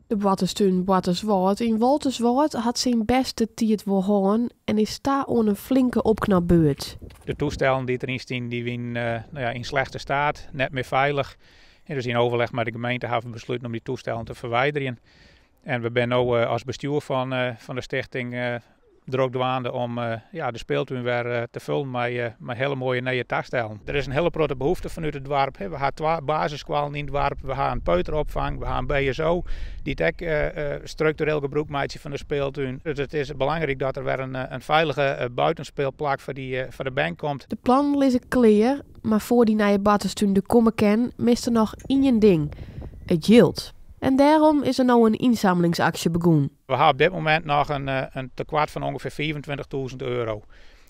De boarterstún Boarterswâld yn Walterswâld hat syn bêste tiid wol hân en is ta oan in flinke opknapbeurt. De toestellen dy't deryn stienen, dy wienen nou ja, yn slechte staat, net mear feilich. En dus yn overleg mei de gemeente hawwe we besluten om dy toestellen te ferwiderjen. En we binne no as bestjoer fan de stichting drok dwaande om ja, de speeltuin wer te fullen mei hiele moaie nije tastellen. Der is in hiele protte behoefte fanút it doarp. We ha twa basisskoallen yn it doarp, we ha in peuteropfang, we ha in BSO dy't ek struktureel gebrûk meitsje fan de speeltuin. Dus it is belangryk dat der wer in feilige buitenspeelplak foar de bern komt. De plannen lizze klear, mar foar dy nije boarterstún der komme kin, mist der noch ien ding, it jild. En dêrom is der no in ynsamlingsaksje begûn. We ha op dit momint noch in tekoart fan ûngefear 25.000 euro.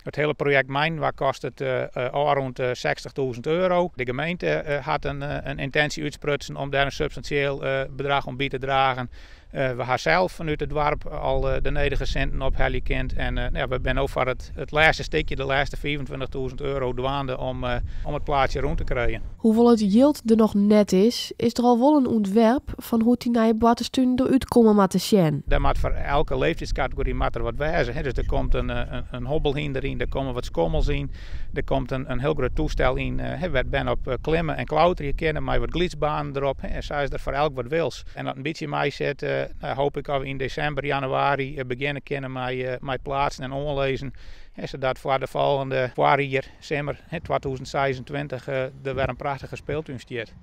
It hiele projekt meiïnoar kostet ôfrûnd 60.000 euro. De gemeente hat in yntinsje útsprutsen om dêr in substansjeel bedrach oan by te dragen. We ha sels fanút it doarp al de nedige sinten ophelje kind. En ja, we binne no foar it lêste stikje, de lêste 25.000 euro, dwaande om it plaatsje rûn te krijen. Hoewol it jild der noch net is, is der al wol in ûntwerp fan hoe't dy nije boarterstún derút komme moat te sjen. Der moat foar elke leeftiidskategory moat der wat wêze. Hè. Dus der komt in hobbelhynder yn, der komme wat skommels yn, der komt in hiel grut toestel yn, hè, wêr't bern op klimme en klauterje kinne mei wat glydsbanen derop. Hè. En sa is der foar elk wat wils. En as in bytsje meisit, nou, hoop ik dat we yn desimber, januari begjinne kinne mei pleatsen en oanlizzen. Hè, sadat foar de folgjende foarjier, simmer, hè, 2026, der wer in prachtige speeltún stiet.